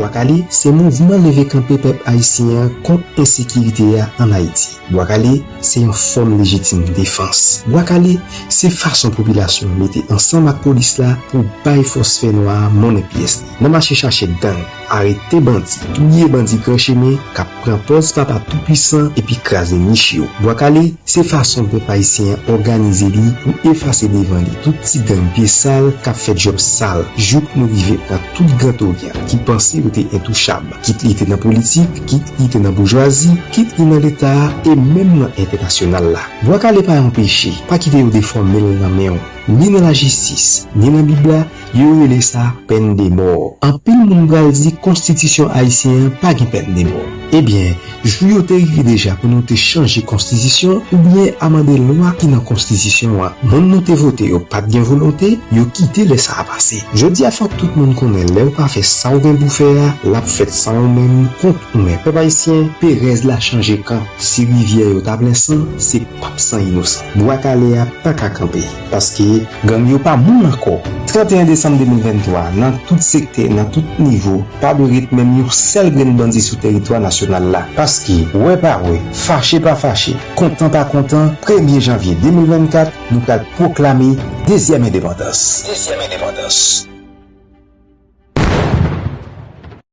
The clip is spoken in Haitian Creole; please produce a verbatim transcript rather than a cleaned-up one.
Bwa Kale se mouvman leve kanpe pèp ayisyen an kont ensekirite a ann Ayiti. Bwa Kale se yon fòm lejitim defans. Bwa Kale se fason popilasyon an mete ansanm ak polis la pou bay fòs fènwa a monnen pyès li. Nan mache chache gang, arete bandi, touye bandi gran chemen k ap pran pòz papa toupwisan epi kraze nich yo. Bwa Kale se fason pèp ayisyen an òganize li pou efase devan li tout ti gang pye sal k ap fè djòb sal jouk nou rive pran tout Gran Oryan ki panse yo te entouchab, kit li te nan politik, kit li te nan boujwazi, kit li nan Leta a e menm nan entènasyonal la. Bwa Kale pa yon peche, pa kite yo defòme l nan men w. Ni nan lajistis, ni nan Bib la, yo rele sa pèn de mò. Anpil moun pral di konstitisyon ayisyen an pa gen pèn de mò. Ebyen, jou yo te rive deja pou nou te chanje konstitisyon oubyen amande lwa ki nan konstitisyon an. Moun nou te vote yo pa t gen volonte, yo kite lè sa a pase. Jodi a fòk tout moun konnen lè w pa fè sa w gen pou fè a, l ap fèt san ou menm kont ou menm. Pèp ayisyen, perèz la chanje kan. Si rivyè yo ta plen san, se p ap san inosan. Bwa Kale a pa ka kanpe, paske gang yo pa moun ankò. Trannteyen desanm de mil venntwa, nan tout sektè, nan tout nivo, pa dwe ret menm yon sèl grenn bandi sou teritwa nasyonal la. Paske, wè pa wè, fache pa fache, kontan pa kontan, premye janvye de mil vennkat, nou pral pwoklame dezyèm endepandans. Dezyèm endepandans.